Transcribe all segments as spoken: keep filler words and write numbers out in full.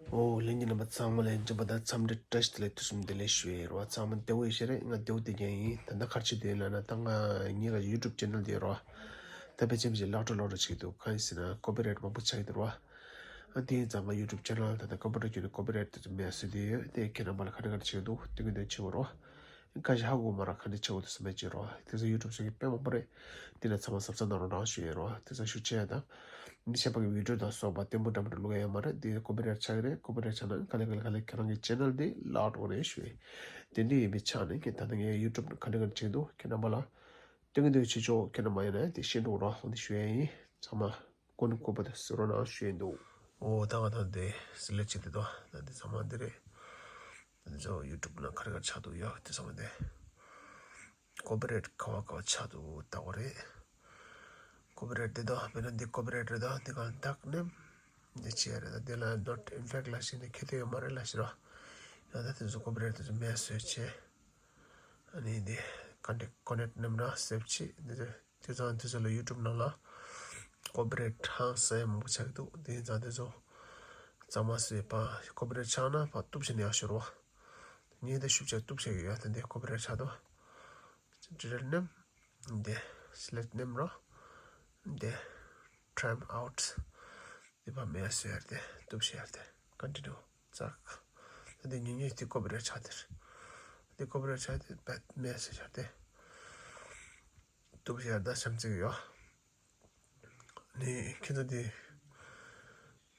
ཨོ། ལྷན་རྒྱས་རྣམ་པ་ཚང་མ་ལ་མགྲིན་པ་དང་འཚམས་འདྲི་བཀྲ་ཤིས་བདེ་ལེགས། དུས་གསུམ་བདེ་ལེགས་ཞུ་ཡས་རོ། ཚང་མ་བདེ་པོ་ཡིན་ཤེས་རེད། ང་བདེ་པོ་བསྡད་མཁན་ཡིན། ད་ལྟ་ག་རེ་བྱེད་དུ་ཡིན་ལབ་ན། ད་ང་ངེད་ཀ་ཡུ་ཊུབ་ཅེ་ནལ་དེ་རོ། ད་ཕལ་ཆེར་ཕལ་ཆེར་ལག་འགྲོ་ལག་འགྲོ་བྱེད་ཀྱི་འདུག་གང་ཡིན་ཟེར་ན་ཀོ་པི་རའེ་ཊི་མང་པོ་ཆགས་ཀྱི་འདུག་རོ། ཨ་དེ་ཡིན་ཙང་ང་ཡུ་ཊུབ་ཅེ་ནལ་ད་ལྟ་ཀམ་པུ་ཊར་བརྒྱུད་ནས་ཀོ་པི་རའེ་ཊི་དེ་ཚོ་མེད་བཟོས་བསྡད་ཡོད། དེ་ཁྱེད་རྣམ་པ་ལ་ག་འདྲ་ག་འདྲ་བྱེད་ཀྱི་འདུག་སྟོན་གྱི་འདུག་བྱེད་དགོས་རོ། ཁ་ཤས་ཧ་གོ་མ་ར་ག་འདྲ་བྱེད་དགོས་འདུག་བསམ་པའི་ཅིག་རོ། དེ་ཚོ་ཡུ་ཊུབ་བཟོ་མཁན་དཔེ་མང་པོ་རེད། དེ་ལ་ཚང་མ་གཟབ་གཟབ་གནང་རོགས་གནང་ཞུ་ཡས་རོ། དེ་ཚོ་ཤུགས་ཆེ་ཡ་དང་། མི་གཞན་པ་གི་བི་ཌིའོ་དང་སོགས་པ་བརྟན་པོ་འདྲ་མི་འདྲ་བླུག་ཡ་ཡོད་མ་རེད། འདི་ཀོ་པི་རའེ་ཊི་ཆགས་ཀྱི་རེད། ཀོ་པི་རའེ་ཊི་ཆགས་ན་ག་ལེ་ག་ལེ་ག་ལེ་ཁྱེད་རང་གི་ཅེ་ནལ་འདི་ལོག་འགྲོ་གི་རེད་ཞུ་ཡས། དེ་འདྲ་ཡིན་པའི་ཆ་ནས་ཁྱེད་ད་ལྟ་ངའི་ཡུ་ཊུབ་ག་འདྲ་ག་འདྲ་བྱེད་ཀྱི་འདུག་ཁྱེད་རྣམ་པ་ལ་སྟོན་གྱི་འདུག་བྱེད་ཆོག་ཁྱེད་རྣམ་པ་ཡིན་ན་དེ་ཤེས་འགྲོ་རོགས་འདི་ཞུ་ཡས་ཡིན། ཚང་མ་ཀུན་སློང་དགོས་པ་དེ་གཟིགས་རོགས་གནང་ཞུ་ཡས་འདུག་ཨོ་ད་ང་ད་འདི་སི་ལེག་ཊི་བྱེད་དེ་འདུག་ད་འདི་ཚང་མ་འདི་རེད། ད་འདི་ཚོ་ཡུ་ཊུབ་ནང་ག་རེ་ག་རེ་ཆགས་འདུག་ཡ། འདི་ཚང་མ་འདི། ཀོ་པི་རའེ་ཊི་ག་བ་ག་བ་ཆགས་འདུག་ལྟ་བ་རེད། ཀོ་པི་རའེ་ཊི་འདི་དང་དཔེར་ན་འདི་ཀོ་པི་རའེ་ཊི་རེད། ད་འདི་གང་བདག་ནེམ་འདི་བྱས་རེད། ད་འདི་ལ་not in fact ལ་ཞིག་ནས་ཁེ་ཐེ་ཡོད་མ་རེད་ལ་ཞིག་རོ། ཡང་ད་དེ་ཚོ་ཀོ་པི་རའེ་ཊི་དེ་ཚོ་མེད་བཟོས་བྱས། ཨ་ནི་འདི་ཀོན་ཊེག་ཀོན་ནེག་ནེམ་ར་སེབ་བྱས། འདི་ཚོ་དེ་ཚང་དེ་ཚོ་ལ་ཡུ་ཊུབ་ནང་ལ་ཀོ་པི་རའེ་ཊི་ཧང་སང་ཡ་མང་པོ་ཆགས་ཀྱི་འདུག་དེ་ཡིན་ཙང་དེ་ཚོ་གཙང་མ་བཟོས་པ་ཀོ་པི་རའེ་ཊི་ཆགས་ན་ཕར་གཏུབ་བྱས་ནས་ཡག་ཤོས་རོ། ངས་འདི་ཤུགས་ཆེ་གཏུབ་བྱེད་ཀྱི་ཡོད། ད་འདི་ཀོ་པི་རའེ་ཊི་ཆགས་འདུག་ཌི་ལིཊ་ནེམ། འདི་སི་ལེག་ཊི་ནེམ་རོ། འདི་ཊའིམ་ཨའུཊ། འདི་ཕར་མེད་ཟེར་ཏེ་གཏུབ་བྱེད་ཡ་དེ་ཀོན་ཊི་ནིའུ་ཙག་ད་འདི་ཉུང་ཉུང་འདི་ཀོ་པི་རའེ་ཊི་ཆགས་དེ་རེད། འདི་ཀོ་པི་རའེ་ཊི་ཆགས་དེ་བེད་མེད་ཟེར་བྱ་དེ་གཏུབ་བྱེད་ཡ་ད་བྱམས་བརྩེ་གི་ཡོད། ནི་ཁྱེད་ཚོ་དེ་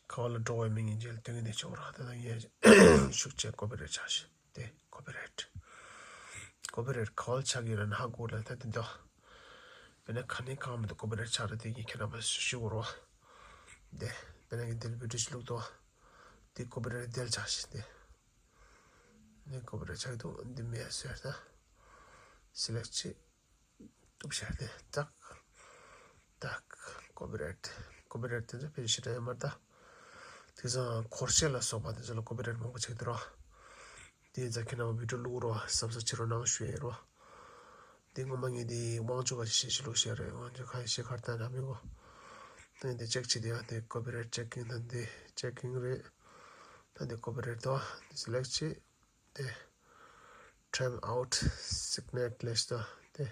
ག་བ་ལ་འགྲོ་བའི་མི་ངན་ཅིག་ལ་སྟོན་གྱི་འདུག་ཆོག་ར། དེ་དང་ངས་ཤུགས་ཆེ་ཀོ་པི་རའེ་ཊི་ཆགས་ཤིག་དེ་ཀོ་པི་རའེ་ཊི། ཀོ་པི་རའེ་ཊི་ག་བ་ལ་ཆགས་ཀྱི་ཡོད་ན་ཧ་གོ་ལ་ད་དེ་འདུག་དཔེར་ན་ག་ནས་གང་མི་འདུག་ཀོ་པི་རའེ་ཊི་ཆགས་ར་དེ་ངས་ཁྱེད་རང་པ་ཞུ་གོ་རོ། དེ་དཔེར་ན་ངས་འདིར་བི་ཌིའོ་ཞིག་བླུགས་འདུག་དེ་ཀོ་པི་རའེ་ཊི་དེ་ལ་ཆགས་ཤིག་དེ་ནས་ཀོ་པི་རའེ་ཊི་ཆགས་འདུག་འདི་མེད་ཟེར་ད་སི་ལེག་ཊི་བྱས། གཏུབ་བྱས་ཏེ་ཏག་ཏག་ཀོ་པི་རའེ་ཊི། ཀོ་པི་རའེ་ཊི་དེ་ཚོ་ཕལ་ཆེར་ཞེ་དྲག་ཡོད་མ་རེད་ད། དེང་སང་འཁོར་བཤད་ལ་སོགས་པ་དེ་ཚོ་ལ་ཀོ་པི་རའེ་ཊི་མང་པོ་ཆགས་འདུག་རོ། དེ་ཡིན་ཙང་ཁྱེད་རྣམ་པ་བི་ཌིའོ་བླུག་རོགས། གཟབ་གཟབ་བྱེད་རོགས་གནང་ཞུ་ཡས་རོ། དེ་སྔོན་མ་ངས་དེ་དབང་ཕྱུག་ག་ཞིག་བཤད་ཞིག་བླུགས་བཤད་རེད། དབང་ཕྱུག་ག་ཞིག་གར་ལྟ་ན་མི་གོ་དེ་འདི་ཅེག་བྱེད་དེ་ཡང་དེ་ཀོ་པི་རའེ་ཊི་ཅེག་གིང་དང་དེ་ཅེག་གིང་རེད། ད་དེ་ཀོ་པི་རའེ་ཊི་དོ་དེ་སི་ལེག་ཊི་བྱེད། དེ་ཊའིམ་ཨའུཊ། སི་གི་ནེཊ་ལེ་ཤི་དང་དེ་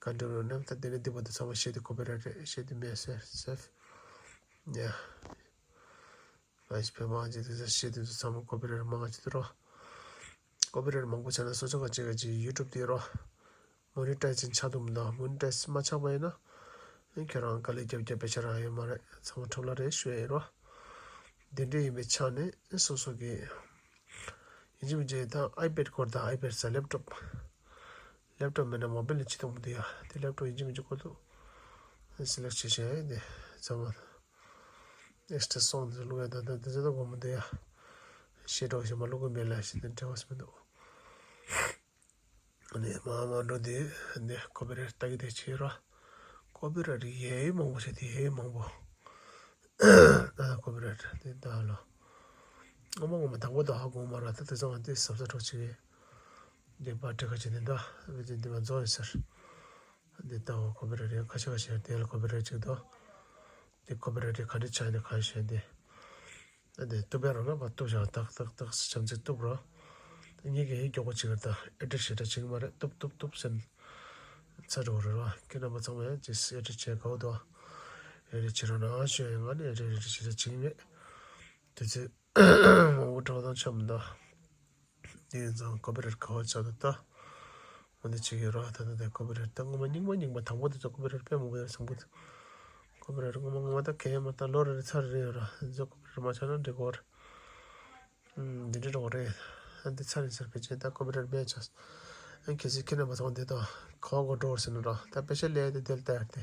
ཀོན་ཊི་ནིའུ་ནེམ། ད་དེ་ནས་འདི་བར་དུ་ཚང་མ་བཤད་དེ་ཀོ་པི་རའེ་ཊི་རེད། བཤད་དེ་མེད་ཟེར་སེབ། ཡ། ང་ཞིག་བོད་མང་ཅིག་དེ་ཚོ་བཤད་དེ་ཚོ་ཚང་མ་ཀོ་པི་རའེ་ཊི་མང་ཅིག་དེ་རོ། ཀོ་པི་རའེ་ཊི་མང་པོ་ཆགས་ན་སོ་སོ་ག་ཅིག་ག་ཅིག་ཡུ་ཊུབ་དེ་རོ། མོ་ནི་ཊའི་ཛི་ཆགས་འདུག་མི་འདུག་མོ་ནི་ཊའི་ཛི་མ་ཆགས་པ་ཡིན་ན། ཁྱེད་རང་དཀའ་ལས་རྒྱབ་རྒྱབ་པའི་ཆ་རང་ཡོད་མ་རེད། ཚང་མ་ཁྲོམ་ལ་རེད་ཞུ་ཡ་ཡིན་རོ། འདི་འདྲ་ཡིན་པའི་ཆ་ནས་སོ་སོ་གི་ཡིན་གཅིག་མིན་གཅིག་ད་ཨའི་པེ་ཌི་དགོས། ད་ཨའི་པེ་ཌི་ས་ལེབ་ཊོབ། ལེབ་ཊོབ་མེད་ན་མོ་བེལ་ལ་ཅི་གཏོང་མི་འདུག་ཡ། དེ་ལེབ་ཊོབ་ཡིན་གཅིག་མིན་གཅིག་དགོས་འདུག་སི་ལེག་ཊི་བྱས་བྱས་དེ་ཚང་མ་ཨེག་སི་ཊྲ་སོང་དེ་ཚོ་བླུག་ཡ། ད་ད་དེ་ཚོ་ད་དགོས་མི་འདུག་ཡ། ཤེས་རོགས་ཤེས་མ་བླུག་གི་མེད་ལ་ཤེས་དེ་འབྲེལ་བ་སུ་མི་འདུག་ཨ་ནི་མ་མ་འགྲོ་དེ་ནས་ཀོ་པི་རའེ་ཊི་ལྟ་གི་དེ་བྱེད་རོགས། ཀོ་པི་རའེ་ཊི་ཡེ་མང་པོ་བྱེད་དེ་ཡེ་མང་པོ། ད་ཀོ་པི་རའེ་ཊི་དེ་ད་ལོ། ངོ་མ་ངོ་མ་དང་པོ་དང་ཧ་གོ་མ་ར། ད་དེ་ཚང་མ་དེ་གཟབ་གཟབ་འགྲོ་བྱེད་གི། འདི་པར་ཊི་ཁ་ཅིག་འདི་འདྲ་བི་ཌིའོ་འདི་མ་རྫོགས་ཡོད་ཟེར། འདི་ལྟ་བུ་ཀོ་པི་རའེ་ཊི་ཁ་ཤས་ཁ་ཤས་དེ་ལ་ཀོ་པི་རའེ་ཊི་ཅིག་འདུག་འདི་ཀོ་པི་རའེ་ཊི་ག་འདྲ་ཆགས་ནས་ག་ཤེས་འདི། ད་འདི་གཏུབ་ཡ་རང་ན་བ་གཏུབ་བཞག་ཏག་ཏག་ཏག་བྱམས་བརྩེ་གཏུབ་རོགས། ད་ངེད་ཀྱི་ཧེ་མགྱོགས་པོ་ཅིག་ད་ཨེ་ཌིཊ་ཞེ་དྲག་བྱེད་ཀྱི་མ་རེད། གཏུབ་གཏུབ་གཏུབ་ཟེར་ཚར་འགྲོ་གི་རེད་བ། ཁྱེད་རྣམ་པ་ཚང་མས་ཅིག་ཨེ་ཌིཊ་བྱེད་དགའ་བོ་འདུག་ཨེ་ཌིཊ་བྱེད་རོགས་གནང་ཞུ་ཡ། ང་ནི་ཨེ་ཌིཊ་ཨེ་ཌིཊ་ཞེ་དྲག་བྱེད་ཀྱི་མེད། དེ་ཚོས་མང་པོ་སྤྲོ་བ་བཏང་ཆོག་མི་འདུག་དེ་ཡིན་ཙང་ཀོ་པི་རའེ་ཊི་ག་བ་ཆགས་འདུག་ད། འོ་འདི་བྱེད་ཀྱི་རོགས། ད་ད་ད་ཀོ་པི་རའེ་ཊི་ད་སྔོན་མ་རྙིང་མ་རྙིང་མ་དང་པོ་དེ་ཚོ་ཀོ་པི་རའེ་ཊི་དཔེ་མང་པོ་ཡོད་བསམ་གི་འདུག་ཀོ་པི་རའེ་ཊི་སྔོན་མ་སྔོན་མ་ད་གས་མ་ད་ལོ་རེ་རེ་ཚར་རེ་ཡོད་ར། དེ་ཚོ་ཀོ་པི་རའེ་ཊི་མ་ཆགས་ན་འགྲིག་གོ་ར། ཨུམ། འདི་འདྲ་རོགས་རེད། ཨ་འདི་ཚར་རེ་ཚར་ཕལ་ཆེར་ད་ཀོ་པི་རའེ་ཊི་མེད་ཆགས། ཨ་གལ་སྲིད་ཁྱེད་རྣམ་པ་ཚང་འདི་དང་ག་བ་གོ་འགྲོ་བར་ཟེར་ན་ར། ད་དཔེ་ཆ་ལས་དེ་དེ་ལ་ལྟ་ཡར་ཏེ།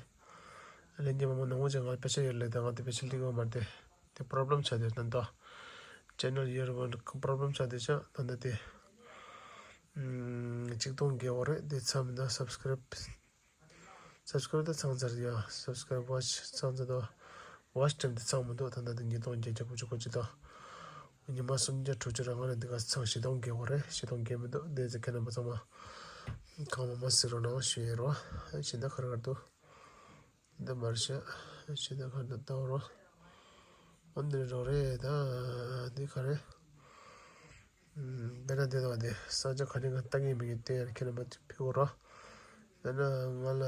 ལྷན་རྒྱས་མང་པོ་ནང་ངོ་ཅན་ང་དཔེ་ཆ་ཡོད་ལས་ད་ང་དེ་དཔེ་ཆ་ལི་གོ་མར་ཏེ། དེ་པོ་རོབ་ལེམ་ཆགས་དེ་ད་ད། ཅེ་ནལ་ཡོད་རེད་པོ་རོབ་ལེམ་ཆགས་དེ་ཆགས་ད་ད་དེ། ཨུམ། ཆིག་སྟོང་བརྒལ་བ་རེད། དེ་ཚར་མི་འདུག་སབ་སི་ཀ་རའིབ། སབ་སི་ཀ་རའིབ་ད་ཚང་ཚར་ཡ། སབ་སི་ཀ་རའིབ་ཝ་ཆི་ཚང་ཚར་འདུག་ཝ་ཆི་ཊའིམ་དེ་ཚང་མི་འདུག་ད་ད་དེ་ཉིས་སྟོང་བརྒྱད་བརྒྱ་དགུ་བཅུ་གོ་གཅིག་དང་། ཉི་མ་སུམ་བརྒྱ་དྲུག་ཅུ་རང་ང་རེ་འདི་ག་ཚང་བཞི་སྟོང་བརྒལ་བ་རེད། བཞི་སྟོང་བརྒལ་མི་འདུག་དེ་ཚེ་ཁྱེད་རྣམ་པ་ཚང་མ་གང་མང་མང་གཟིགས་རོགས་གནང་ཞུ་ཡས་རོ། ཨ་ཕྱི་ཟླ་ཁ་ར་གར་འདུག་འདི་མར་ཤ་ཕྱི་ཟླ་ཁ་འདི་ལྟ་བ་རོ། འོ་འདི་རོ་རེད་ད། འདི་ག་རེ། ཨམ། དཔེར་ན་འདི་དང་འདི་ས་ཆ་ག་ནས་ག་ལྟ་གིན་མི་གིན་དེ་ཡར་ཁྱེད་རྣམ་པ་ཚོས་ཕུལ་རོགས། ཡང་ན་ང་ལ་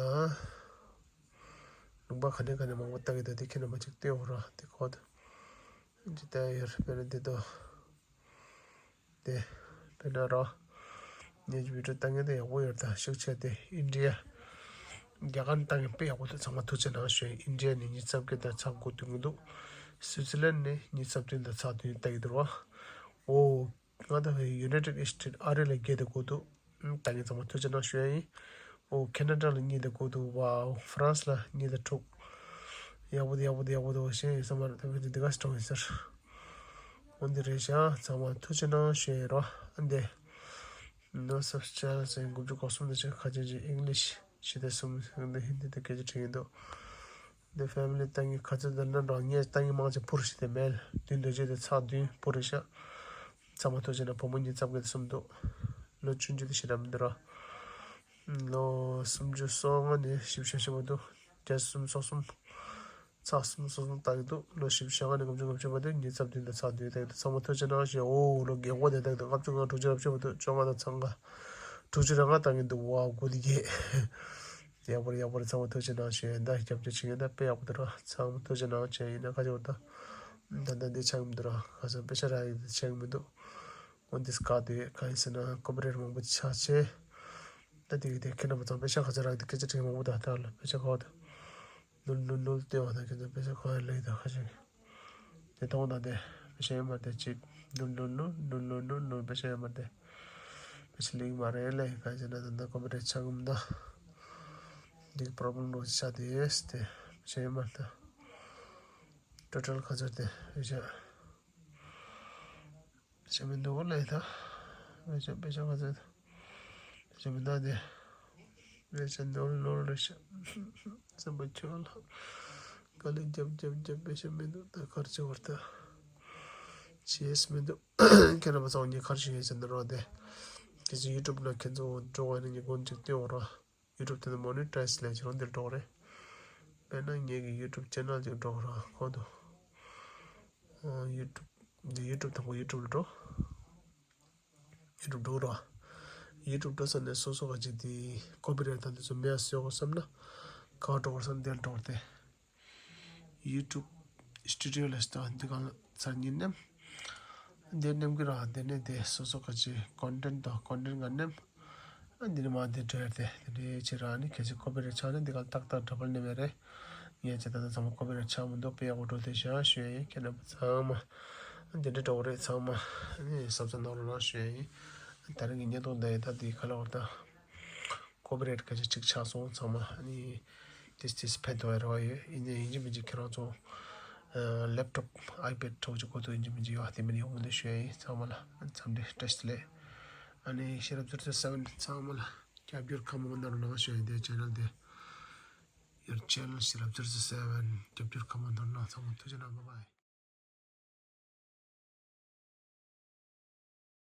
ལུང་པ་ག་ནས་ག་ནས་མང་པོ་ལྟ་གི་འདུག་དེ་ཁྱེད་རྣམ་པ་ཚོས་ལྟ་རོགས། དེ་ཁོ་ཐག་ཅི་ལྟ་ཡོད་རེད། དཔེར་ན་འདི་དང་འདི། དཔེར་ན་རོ། ངས་ཀྱི་བི་ཌིའོ་ལྟ་མཁན་དེ་ཡག་པོ་ཡོད་ད། ཤུགས་ཆེ་དེ་ཨིན་ཌི་ཡ། རྒྱ་གར་ལྟ་མཁན་དཔེ་ཡག་པོ་འདུག་ཚང་མ་ཐུགས་རྗེ་གནང་ཞུ་ཡིན། ཨིན་ཌི་ཡ་ནས་ཉི་ཤུ་རྩ་བརྒྱད་དང་ཚེག་དགུ་བསྡུས་ཀྱི་འདུག་སུའི་ཙི་ལན་ནས་ཉི་ཤུ་རྩ་བདུན་དང་ཚེག་བདུན་ལྟ་གི་འདུག་རོ། ཨོ། ང་ད་ཡུ་ནའི་ཊེཌ་ཨི་སི་ཊེཊ་ཨ་རི་ལ་བརྒྱད་དང་དགུ་འདུག་ལྟ་མཁན་ཚང་མ་ཐུགས་རྗེ་གནང་ཞུ་ཡ་ཡིན། ཨོ། ཁེ་ན་ཌ་ལ་གཉིས་དང་དགུ་འདུག་ཝའོ། ཧྥ་རན་སི་ལ་གཉིས་དང་དྲུག་ཡག་པོ་འདུག་ཡག་པོ་འདུག་ཡག་པོ་འདུག་ཞེས་བསམ་པར་ད་བོད་འདི་འདི་ག་སི་ཀྲོང་ཡིན་ཟེར། འོ་འདི་རེད་ཤག་ཚང་མ་ཐུགས་རྗེ་གནང་ཞུ་ཡ་ཡིན་རོ། ཨ་འདི། No subscribers ཟེར་དགུ་བཅུ་གོ་གསུམ་དང་ཆེ་ཁ་ཆེ་ཆེ་ཨིང་ལིཤ་ཞི་བདེ་གསུམ་ཟེར་འདི་ཧིན་དི་དང་སྐད་ཆ་དྲིས་ཡིན་འདུག་འདི་ཕེ་མི་ལི་ལྟ་མཁན་ག་ཚོད་འདུག་ན་འགྲོ། ངས་ལྟ་མཁན་མང་ཆེ་འཕུར་ཞིག་དེ་མེད། བདུན་དོན་བརྒྱད་དེ་ཚེག་བདུན་འཕུར་རེད་ཤག་ཚང་མ་ཐུགས་རྗེ་གནང་། བུ་མོ་ཉིས་རྩ་བརྒྱད་དང་གསུམ་འདུག་ལོ་ཆུང་ཆུང་དེ་ཞེ་དྲག་མི་འདུག་ར། ལོ་སུམ་ཅུ་སོ་ལྔ་ནས་བཞི་བཅུ་ཞེ་ཆེ་བ་འདུག་བརྒྱད་གསུམ་སོ་གསུམ། ཚེག་གསུམ་སོ་གསུམ་ལྟ་གི་འདུག་ལོ་བཞི་བཅུ་ཞེ་ལྔ་ནས་ལྔ་བཅུ་ང་བཅུ་བར་དུ་ཉིས་རྩ་བདུན་དང་ཚེག་བདུན་ལྟ་གི་འདུག་ཚང་མ་ཐུགས་རྗེ་གནང་ཞུ་ཡ། ཨོ་ལོ་རྒན་གོག་དེ་ལྟ་གི་འདུག་ལྔ་བཅུ་ང་དྲུག་ཅུ་རེ་བཞི་བ་འདུག་བཅོ་ལྔ་དང་ཚེག་ལྔ། དྲུག་ཅུ་རེ་ལྔ་ལྟ་གི་འདུག་ཝའོ་དགུ་དེ་བརྒྱད། ཡག་པོ་རེད་ཡག་པོ་རེད། ཚང་མ་ཐུགས་རྗེ་གནང་ཞུ་ཡ། ད་རྒྱབ་སྐྱོར་བྱེད་མཁན་ད་དཔེ་ཡག་པོ་འདུག་ར། ཚང་མ་ཐུགས་རྗེ་གནང་ཞུ་ཡ་ཡིན། ན་ཁ་ཆེ་བར་དུ་ད་ལྟ་འདི་ཆགས་མི་འདུག་ར། ཁ་སང་པེ་ཤ་རག་ཡ་དེ་ཆགས་མི་འདུག་འོ་འདི་སྐབས་དེ་གང་ཡིན་ཟེར་ན་ཀོ་པི་རེ་ཊི་མང་པོ་ཆགས་ཆེ། ད་དེ་གི་དེ་ཁྱེད་རྣམ་པ་ཚང་པེ་ཤ་ག་ཚོད་རག་དེ་སྐད་ཆ་དྲིས་མང་པོ་ད་ལྟ་ལ་པེ་ཤ་ག་བ་དེ། ནུལ་ནུལ་ནུལ་ལྟེ་བ་དང་ཁྱེད་ཚོ་པེ་ཤ་ག་བ་ལེགས་དང་ཁ་ཤས་ཀྱི། དེ་མཐོང་ད་དེ་པེ་ཤ་ཡོད་མ་རེད་དེ་ཅིག་ནུལ་ནུལ་ནུལ་ནུལ་ནུལ་ནུལ་ནུལ་པེ་ཤ་ཡོད་མ་རེད་དེ། པེ་ཤ་ལེགས་མ་རེད་ལེ། ག་ཟེར་ན་ད་ལྟ་ཀོ་པི་རེ་ཊི་ཆགས་གི་མི་འདུག་འདི་གི་པོ་རོབ་ལེམ་འདྲ་བོ་ཆགས་དེ་ཡེས་དེ་པེ་ཤ་ཡོད་མ་རེད་དེ། ཊོ་ཊལ་ག་ཚོད་དེ་པེ་ཤ། བྱས་མི་འདུག་ལས་ད། བེ་ཆ་བེ་ཆ་ག་ཚོད། བེ་ཆ་མི་འདུག་དེ། བེ་ཆ་ནོར་ནོར་རེད་ཤག་སེམས་པ་ཁྱོད་ལ། དཀའ་ལས་རྒྱབ་རྒྱབ་རྒྱབ་བེ་ཆ་མི་འདུག་ད་གར་བྱེད་བར་ད། བྱས་མི་འདུག་ཁྱེད་རྣམ་པ་ཚོ་ངས་གར་ཞིག་ཡོད་ཟེར་ན་རོགས་དེ། ཁྱེད་ཚོ་ཡུ་ཊུབ་ནང་ཁྱེད་ཚོ་འགྲོ་བ་ནི་ངས་མགོ་མཇུག་སྟོན་འོང་རོགས། ཡུ་ཊུབ་དེ་ནི་མོ་ནི་ཊའིཛ་ལས་བྱེད་རོགས་འདིར་འགྲོ་རེད། དཔེར་ན་ངེད་ཀྱི་ཡུ་ཊུབ་ཅེ་ནལ་ཅིག་འགྲོ་རོགས་ཁོ་ཐོ། ཡུ་ཊུབ་འདི་ཡུ་ཊུབ་དང་པོ་ཡུ་ཊུབ་ལ་འགྲོ། ཡུ་ཊུབ་འགྲོ་རོགས། ཡུ་ཊུབ་འགྲོ་ས་ནས་སོ་སོ་ག་ཅིག་དེ་ཀོ་པི་རེ་ཊི་དང་དེ་ཚོ་མེད་ཟེར་དགོས་བསམ་ན། ག་འགྲོ་དགོས་བསམ་འདིར་འགྲོ་སྟེ། ཡུ་ཊུབ་སི་ཊུ་ཌི་ཡོ་ལ་སྟོན་འདི་གང་ཚར་ཉིན་ནམ། འདིར་ནེམ་གི་ར་འདི་ནས་དེ་སོ་སོ་ག་ཅིག་ཀོན་ཊེན་ཊི་དང་ཀོན་ཊེན་ཊི་ག་ནེམ། ཨ་འདི་ནས་མ་འདི་འགྲོ་ཡ་དེ་འདི་འདྲའི་ཕྱིར་ར་ནི་གལ་སྲིད་ཀོ་པི་རེ་ཊི་ཆགས་ན་འདི་ག་ཏག་ཏག་འདྲ་པར་ནེམ་ཡ་རེད། ངས་ཅི་ད་ལྟ་ཚང་མ་ཀོ་པི་རེ་ཊི་ཆགས་མི་འདུག་དཔེ་ཡག་པོ་འགྲོ་དེ་བཞག་ཞུ་ཡ་ཡིན། ཁྱེད་རྣམ་པ་ཚང་མ་འདི་འདྲ་འགྲོ་གི་རེད། ཚང་མ་ནི་བསམ་ཚུལ་གནང་རོགས་གནང་ཞུ་ཡ་ཡིན། ད་རིང་གི་བརྙན་ཐུང་འདི་ད་འདི་ག་ལ་བར་ད། ཀོ་པི་རེ་ཊི་སྐད་ཆ་གཅིག་ཆགས་སོང་། ཚང་མ་ཨ་ནི་ཏིས་ཏིས་ཕན་ཐོགས་ཡ་རེ་བ་ཡོད། ཡིན་ནའི་ཡིན་གཅིག་མིན་གཅིག་ཁྱེད་རང་ཚོ་ལེབ་ཊོབ་ཨའི་པེཌ་འདྲ་བོ་ཅིག་གོ་ཐུབ་ཡིན་གཅིག་མིན་གཅིག་ཡོད་དེ་མིན་ཡོང་མི་འདུག་ཞུ་ཡ་ཡིན། ཚང་མ་ལ་འཚམས་འདྲི་བཀྲ་ཤིས་བདེ་ལེགས། ཨ་ནི་ཤེས་རབ་ཛིར་ཛིར་སེ་བན་ཚང་མ་ལ་རྒྱབ་སྐྱོར་ཁ་མང་གནང་རོགས་གནང་ཞུ་ཡ་ཡིན། དེ་ཅེ་ནལ་དེ་ཡར་ཅེ་ནལ་ཤེས་རབ་ཛིར་ཛིར་སེ་བན་རྒྱབ་སྐྱོར་ཁ་མང་གནང་རོགས་གནང་། ཚང་མ་ཐུགས་རྗེ་གནང་། བྷའི་བྷའི།